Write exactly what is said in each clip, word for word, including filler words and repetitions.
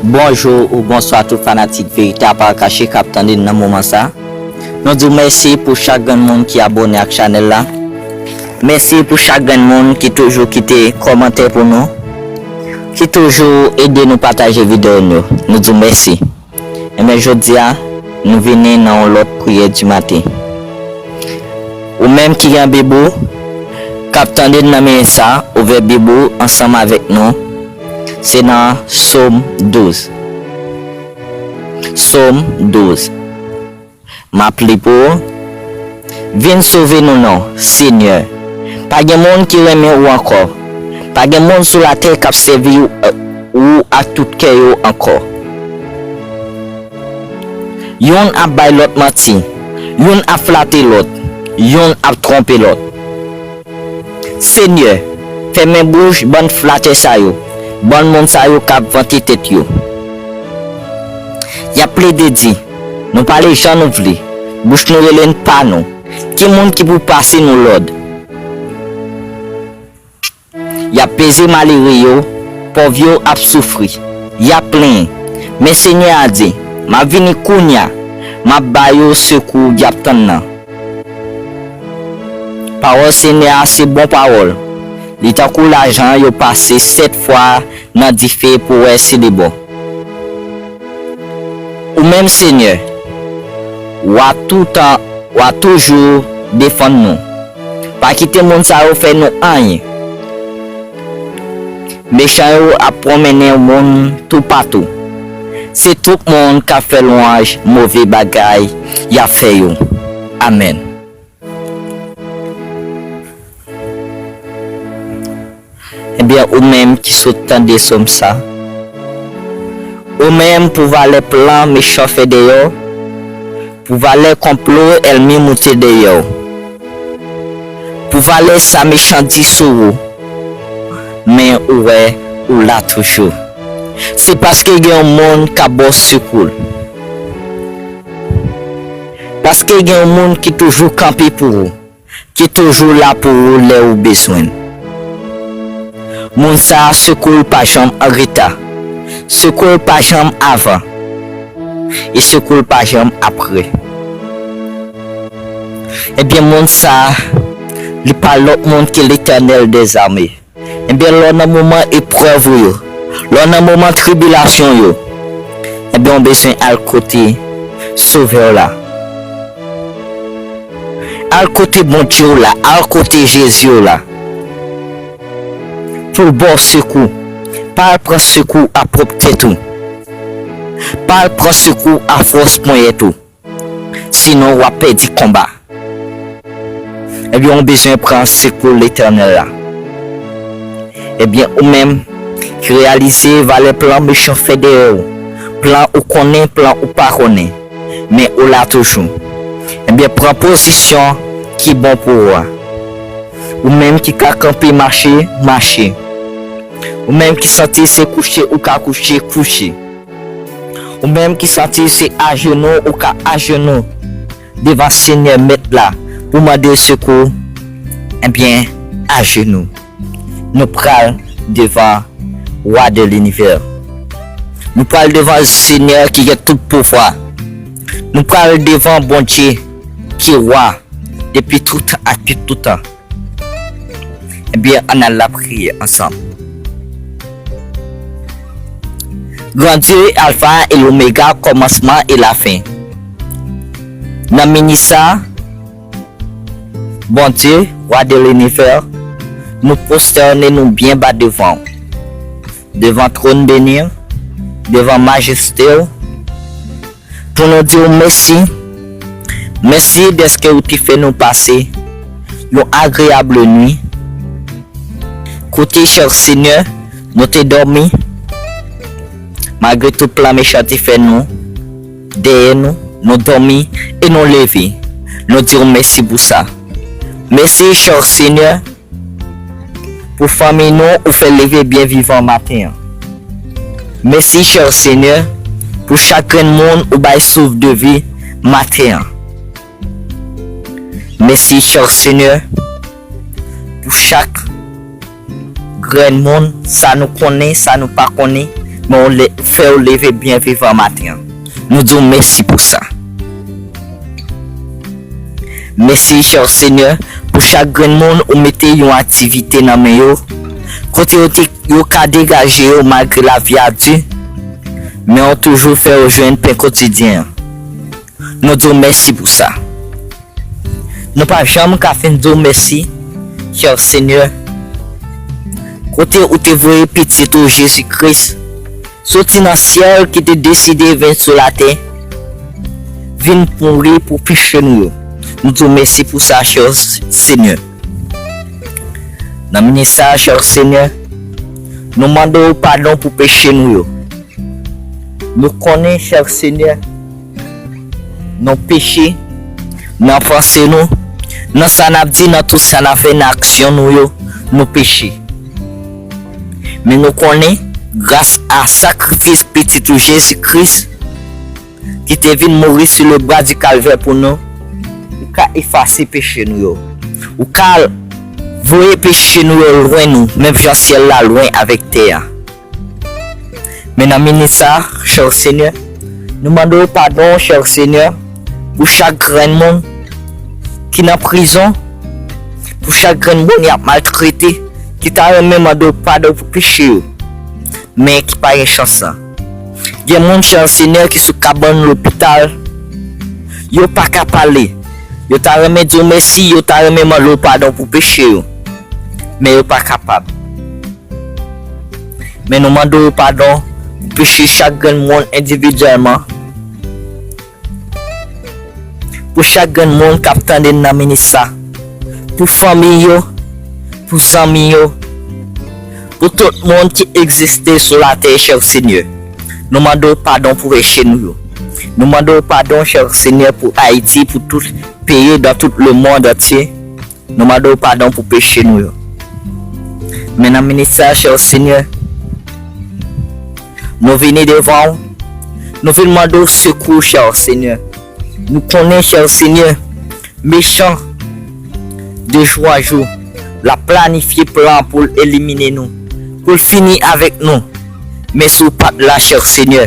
Bonjou ou bonswa tout fanatik Verite a pa kache k ap tande n nan moman sa. Nou di w mèsi pou chak grenn moun ki abòne ak chanèl la. Mèsi pou chak grenn moun ki toujou kite kòmantè pou nou, ki toujou ede nou pataje videyo nou. Nou di w mèsi. Ebyen, jodi a, nou vini nan yon lòt priyè di maten. Ou menm ki gen Bib ou, k ap tande n nan minit sa, ouvè Bib ou ansanm avèk nou. Se nan Sòm douz. Sòm douz. M ap li pou ou. Vin sove nou non, Senyè. Pa gen moun ki renmen ou ankò. Pa gen moun sou latè k ap sèvi ou, ou ak tout kè yo ankò. Youn ap bay lòt manti, youn ap flate lòt, youn ap twonpe lòt. Senyè, fèmen bouch bann flatè sa yo, bann moun sa yo k ap vante tèt yo. Y ap plede di, nou pale jan nou vle, bouch nou rele n pa nou. Ki moun ki pou pase nou lòd? Y ap peze malere yo, pòv yo ap soufri, y ap plenyen. Men Senyè a di, m ap vini kounye a, m ap ba yo sekou y ap tann nan. Pawòl Senyè a se bon pawòl. Li tankou lajan yo pase sèt fwa nan dife pou wè si li bon. Ou menm Senyè, w a toutan, w a toujou defann nou. Pa kite moun sa yo fè nou anyen. Mechan yo ap pwonmennen moun toupatou. Se tout moun k ap fè lwanj move bagay y ap fè yo. Amèn. Ebyen, ou menm ki sot tande sòm sa, ou menm pou valè plan mechan fè dèyè w, pou valè konplo ènmi moute dèyè w, pou valè sa mechan di sou ou, men ou wè ou la toujou. Se paske gen yon moun k ap ba w sekou. Paske gen yon moun ki toujou kanpe pou ou, ki toujou la pou ou lè ou bezwen l. Moun sa a, sekou l pa janm an reta. Sekou l pa janm avan. E sekou l pa janm apre. Ebyen, moun sa a, li pa lòt moun ke Letènèl dèzame. Ebyen, lè w nan moman eprèv ou yo, lè w nan moman tribilasyon yo, ebyen, w bezwen al kote Sovè w la. Al kote Bondye w la, al kote Jezi w la. Pou l ba w sekou. Pa al pran sekou a pwòp tèt ou. Pa al pran sekou a fòs ponyèt ou. Sinon, w ap pèdi konba. Ebyen, ou bezwen pran sekou Letènèl la. Ebyen, ou menm ki reyalize valè plan mechan fè dèyè w, plan ou konnen, plan ou pa konnen, men ou la toujou. Ebyen, pran pozisyon ki bon pou ou a. Ou menm ki ka kanpe, mache, mache. Ou menm ki santi se kouche ou ka kouche, kouche. Ou menm ki santi se ajenou ou ka ajenou devan Senyè Mèt la pou mande sekou, ebyen, ajenou. Nou pral devan Wa de linivè. Nou pral devan Senyè ki gen tout pouvwa. Nou pral devan Bondye ki wa depi toutan ak tout toutan. Ebyen, ann al lapriyè ansanm. Gran Dye, Alfa e Lomega, kòmansman e lafen. Nan minit sa, Bondye, Wa de linivè, nou pwostène nou byen ba devan w, devan twòn beni w, devan majeste w, pou nou di w mèsi. Mèsi dèske ou te fè nou pase yon agreyab nwi. Kote, chè Senyè, nou te dòmi. Malgre tout plan mechan te fè nou, dèyè nou, nou dòmi e nou leve. Nou di w mèsi pou sa. Mèsi, chè Senyè, pou fanmi nou ou fè leve byen vivan maten an. Mèsi, chè Senyè, pou chak grenn moun ou bay souf de vi maten an. Mèsi, chè Senyè, pou chak grenn moun, sa nou konnen, sa nou pa konnen, men w le-, fè w leve byen vivan maten an. Nou di w mèsi pou sa. Mèsi, chè Senyè, pou chak grenn moun ou mete yon aktivite nan men yo, kote yo te, yo ka degaje yo malgre lavi a di, men w toujou fè yo jwenn pen kotidyen an. Nou di w mèsi pou sa. Nou pa janm ka fin di w mèsi, chè Senyè, kote ou te voye Pitit ou Jezi Kris soti nan syèl ki te deside vin sou latè, vin mouri pou peche nou yo. Nou di w mèsi pou sa, chè Senyè. Nan minit sa, chè Senyè, nou mande w padon pou peche nou yo. Nou konnen, chè Senyè, nou peche nan panse nou, nan sa n ap di, nan tout sa n ap fè, nan aksyon nou yo, nou peche. Men nou konnen, gras a sakrifis Pitit ou Jezi Kris, ki te vin mouri sou le bwa di Kalvè pou nou, ou ka efase peche nou yo. Ou ka voye peche nou yo lwen nou, menm jan syèl la lwen avèk tè a. Men nan minit sa, chè Senyè, nou mande w padon, chè Senyè, pou chak grenn moun ki nan prizon, pou chak grenn moun y ap maltrete, ki ta renmen mande w padon pou peche yo, men ki pa gen chans lan. Gen moun, chè Senyè, ki sou kabann lopital, yo pa ka pale. Yo ta renmen di w mèsi, yo ta renmen mande w padon pou peche yo, men yo pa kapab. Men nou mande w padon pou peche chak grenn moun endividyèlman, pou chak grenn moun k ap tande n nan minit sa, pou fanmi yo, pou zanmi yo, pou tout moun ki egziste sou latè, chè Senyè. Nou mande w padon pou peche nou yo. Nou mande w padon, chè Senyè, pou Ayiti, pou tout peyi, dans tout le monde entier. Nou mande w padon pou peche nou yo. Men nan minit sa, chè Senyè, nou vini devan w, nou vin mande w sekou, chè Senyè. Nou konnen, chè Senyè, mechan, de jou an jou, l ap planifye plan pou l elimine nou, pou l fini avèk nou. Men si w pa t la, chè Senyè,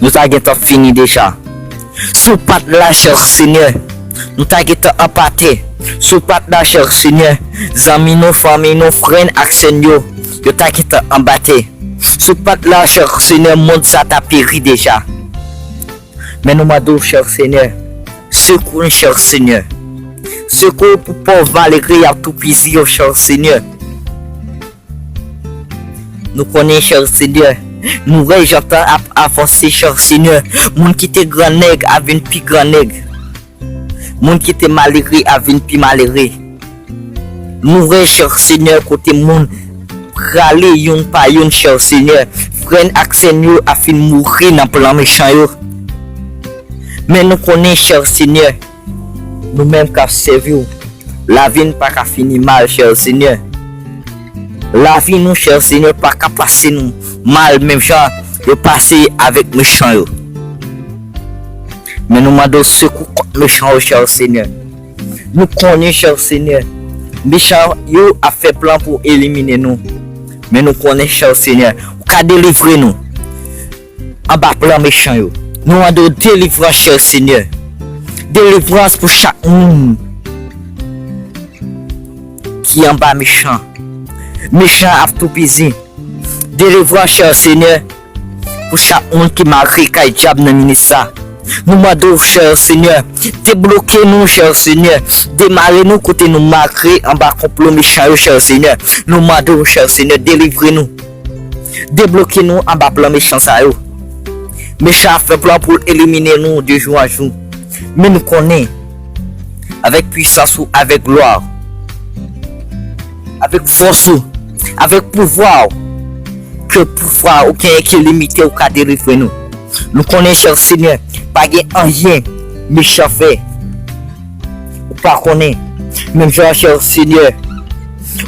nou ta gentan fini deja. Si w pa t la, chè Senyè, nou ta gentan anba tè. Si w pa t la, chè Senyè, zanmi nou, fanmi nou, frè n ak sè n yo, yo ta gentan anba tè. Si w pa t la, chè Senyè, mond sa ta peri deja. Men nou mande w, chè Senyè, sekou n, chè Senyè. Sekou pou pòv malere y ap toupizi yo, chè Senyè. Nou konnen, chè Senyè, nou wè jan tan ap avanse, chè Senyè. Moun ki te grannèg ap vin pi grannèg. Moun ki te malere ap vin pi malere. Nou wè, chè Senyè, kote moun prale youn pa youn, chè Senyè. Frè n ak sè n yo ap fin mouri nan plan mechan yo. Men nou konnen, chè Senyè, nou menm k ap sèvi w, lavi n pa ka fini mal, chè Senyè. Lavi nou, chè Senyè, pa ka pase nou mal menm jan yo pase avèk mechan yo. Men nou mande w sekou kont mechan yo, chè Senyè. Nou konnen, chè Senyè, mechan yo ap fè plan pou elimine nou. Men nou konnen, chè Senyè, ou ka delivre nou anba plan mechan yo. Nou mande w delivrans, chè Senyè. Delivrans pou chak moun ki anba mechan. Mechan ap toupizi. Delivrans, chè Senyè, pou chak moun ki mare kay dyab nan minit sa. Nou mande w, chè Senyè, debloke nou, chè Senyè. Demare nou kote nou mare anba konplo mechan yo, chè Senyè. Nou mande w, chè Senyè, delivre nou. Debloke nou anba plan mechan sa yo. Mechan ap fè plan pou l elimine nou de jou an jou. Men nou konnen, avèk pwisans ou, avèk glwa w, avèk fòs ou, avèk pouvwa w, ke pouvwa ou genyen ki limite, ou ka delivre nou. Nou konnen, chè Senyè, pa gen anyen mechan fè ou pa konnen. Menm jan, chè Senyè,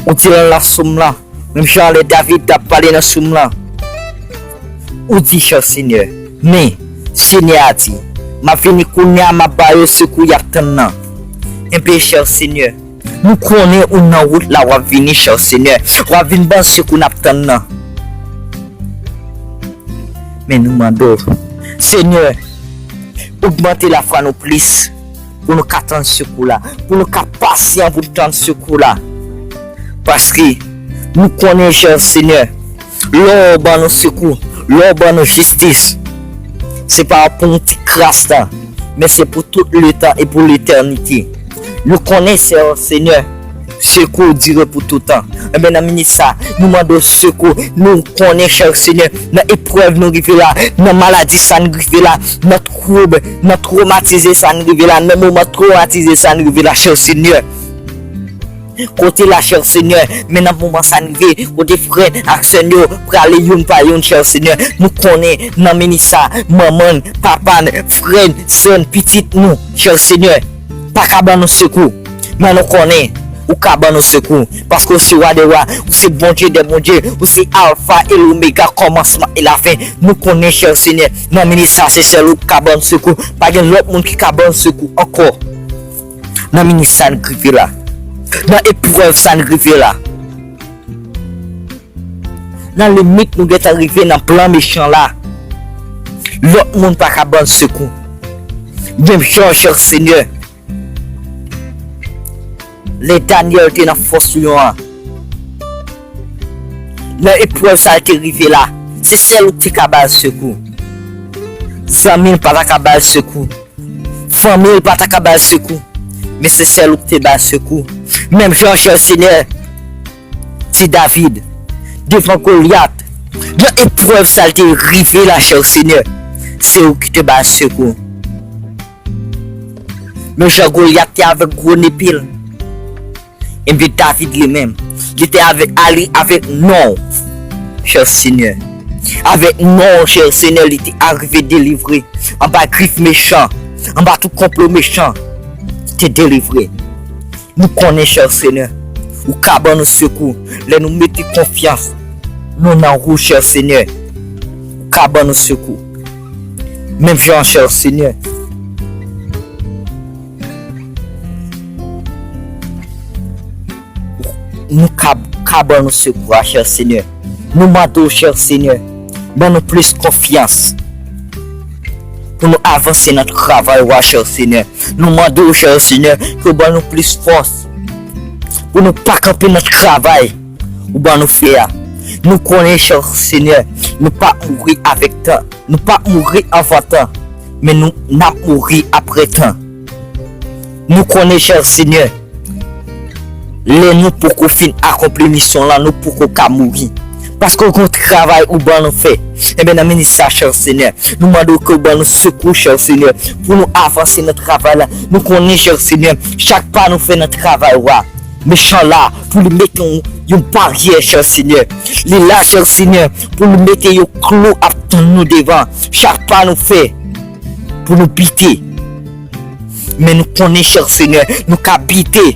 ou di lan nan Sòm lan, menm jan lè David t ap pale nan Sòm lan, ou di, chè Senyè, men Senyè a di, m ap vini kounye a, m ap ba yo sekou y ap tann nan. Enben, chè Senyè, nou konnen ou nan wout la, w ap vini, chè Senyè. W ap vin ban sekou n ap tann nan. Men nou mande w, Senyè, ogmante lafwa nou plis pou nou ka tann sekou la, pou nou ka pasyan pou n tann sekou la. Paske nou konnen, chè Senyè, lè w ban nou sekou, lè w ban nou jistis, se pa pou yon ti kras tan, men se pou tout letan e pou letènite. Nou konnen, chè Senyè, sekou w dire pou toutan. Enben, nan minit sa, nou mande w sekou. Nou konnen, chè Senyè, nan eprèv nou rive la, nan maladi sa n rive la, nan twoub, nan twomatize sa n rive la, nan moman twomatize sa n rive la, chè Senyè. Kote la, chè Senyè, men nan moman sa n rive, kote frè n ak sè n yo prale youn pa youn, chè Senyè. Nou konnen, nan minit sa, manman n, papa n, frè n, sè n, pitit nou, chè Senyè, pa ka ban nou sekou. Men nou konnen, ou ka ban nou sekou. Paske ou se Wa dè wa, ou se Bondye dè bondye, ou se Alfa e Lomega, kòmansman e lafen. Nou konnen, chè Senyè, nan minit sa, se sèl ou ki ka ban nou sekou. Pa gen lòt moun ki ka ban nou sekou ankò. Nan minit sa n rive la. Nan eprèv sa n rive la. Nan limit nou gentan rive nan plan mechan la. Lòt moun pa ka ban n sekou. Menm jan, chè Senyè, lè Danyèl te nan fòs lyon an, nan eprèv sa l te rive la, se sèl ou ki te ka ba l sekou. Zanmi l pa ta ka ba l sekou. Fanmi l pa ta ka ba l sekou. Men se sèl ou ki te ba l sekou. Menm jan, chè Senyè, ti David, devan Golyat, nan eprèv sa l te rive la, chè Senyè, se ou ki te ba l sekou. Men jan Golyat te avèk gwo nepe l, enben David li menm, li te avèk, ale avèk non w, chè Senyè. Avèk non w, chè Senyè, li te arive delivre anba grif mechan, anba tout konplo mechan, li te delivre. Nou konnen, chè Senyè, ou ka ban nou sekou lè nou mete konfyans nou nan ou, chè Senyè. Ou ka ban nou sekou. Menm jan, chè Senyè, nou ka, ka ban nou sekou a, chè Senyè. Nou mande w, chè Senyè, ban nou plis konfyans pou nou avanse nan travay ou a, chè Senyè. Nou mande w, chè Senyè, ke w ban nou plis fòs pou nou pa kanpe nan travay ou ban nou fè a. Nou konnen, chè Senyè, nou p ap mouri avèk tan, nou p ap mouri anvan tan, men nou, n ap mouri apre tan. Nou konnen, chè Senyè, lè nou poko fin akonpli misyon lan, nou poko ka mouri. Paske w gen yon travay ou ban nou fè. Enben, nan minit sa, chè Senyè, nou mande w ke w ban nou sekou, chè Senyè, pou nou avanse nan travay la. Nou konnen, chè Senyè, chak pa nou fè nan travay ou a, mechan la, pou li mete yon, yon baryè, chè Senyè. Li la, chè Senyè, pou li mete yon klou ap tann nou devan. Chak pa nou fè, pou nou bite. Men nou konnen, chè Senyè, nou ka bite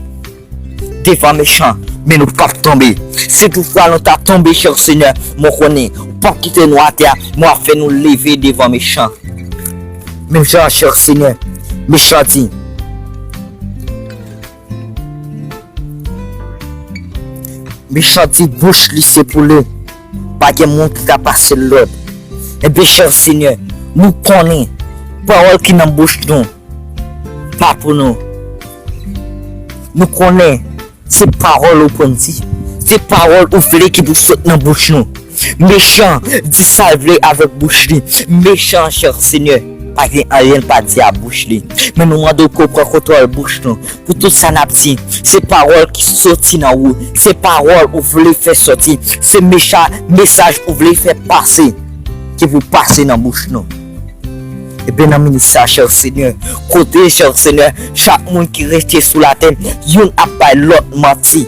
devan mechan, men nou p ap tonbe. Si toutfwa nou ta tonbe, chè Senyè, mwen konnen ou p ap kite nou atè a, men w ap fè nou leve devan mechan. Menm jan, chè Senyè, mechan di, mechan di bouch li se pou li, pa gen moun ki ka pase l lòd. Enben, chè Senyè, nou konnen pawòl ki nan bouch nou pa pou nou. Nou konnen se pawòl ou konn di, se pawòl ou vle ki pou sot nan bouch nou. Mechan di sa l vle avèk bouch li. Mechan, chè Senyè, pa gen anyen l pa di a bouch li. Men nou mande w ke w pran kontwòl bouch nou. Pou tout sa n ap di, se pawòl ki soti nan ou, se pawòl ou vle fè soti, se mecha-, mesaj ou vle fè pase, ki pou pase nan bouch nou. Ebyen, nan minit sa, chè Senyè, kote, chè Senyè, chak moun ki rete sou latè, youn ap bay lòt manti.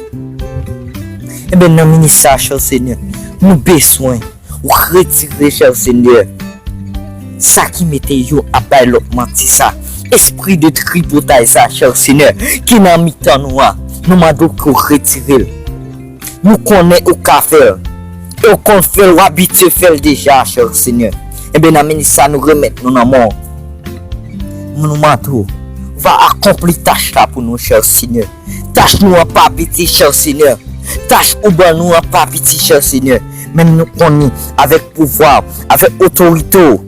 Ebyen, nan minit sa, chè Senyè, nou bezwen ou retire, chè Senyè, sa ki mete youn ap bay lòt manti sa. Espri de tripotay sa, chè Senyè, ki nan mitan nou an, nou mande w ke w retire l. Nou konnen ou ka fè l. E w konn fè l, w abitye fè l deja, chè Senyè. Ebyen, nan minit sa, nou remèt nou nan men w. Nou mande w, ou va akonpli tach la pou nou, chè Senyè. Tach nou an pa piti, chè Senyè. Tach ou ban nou an pa piti, chè Senyè, men nou konnen avèk pouvwa w, avèk otorite w,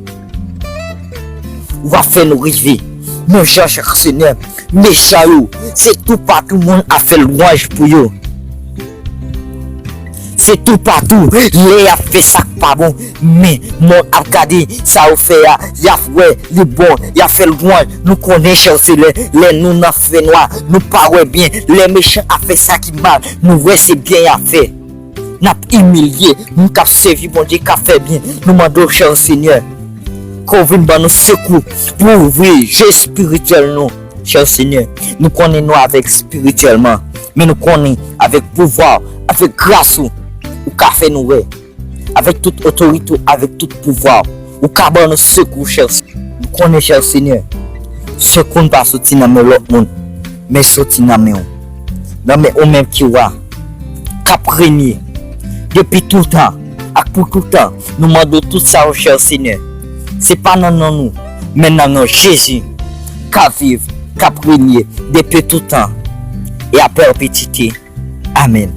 w ap fè nou rive. Men jan, chè Senyè, mechan yo, se toupatou moun ap fè lwanj pou yo. Se toupatou lè y ap fè sa k pa bon. Men, moun ap gade sa yo fè a, y ap wè li bon, y ap fè lwanj. Nou konnen, chè Senyè, lè nou nan fènwa, nou pa wè byen. Lè mechan ap fè sa ki mal, nou wè se byen y ap fè. N ap imilye moun k ap sèvi Bondye, k ap fè byen. Nou mande w, chè Senyè, ke w vin ban nou sekou pou ouvri je espirityèl nou, chè Senyè. Nou konnen nou avèk espirityèlman, men nou konnen avèk pouvwa w, avèk gras ou, ou ka fè nou wè. Avèk tout otorite w, avèk tout pouvwa w, ou ka ban nou sekou, chè Senyè. Nou konnen, chè Senyè, sekou n pa soti nan men lòt moun, men soti nan men w. Nan men ou menm ki wa, k ap renye depi toutan ak pou toutan. Nou mande w tout sa, chè Senyè. Se pa nan non nou, men nan non Jezi, k ap viv, k ap renye depi toutan e a pèpetite. Amèn.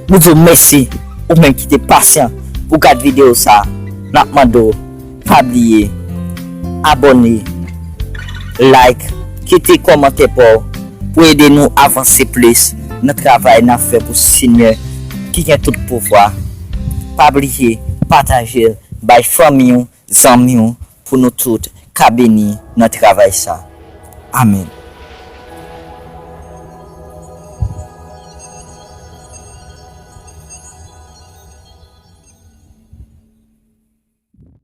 Nou di w mèsi, ou menm ki te pasyan pou gad videyo sa a. N ap mande w, pa bliye abòne, like, kite kòmantè pa w pou ede nou avanse plis nan travay n ap fè pou Senyè ki gen tout pouvwa. Pa bliye pataje l, bay fanmi w, zanmi w, pou nou tout ka beni nan travay sa. Amèn.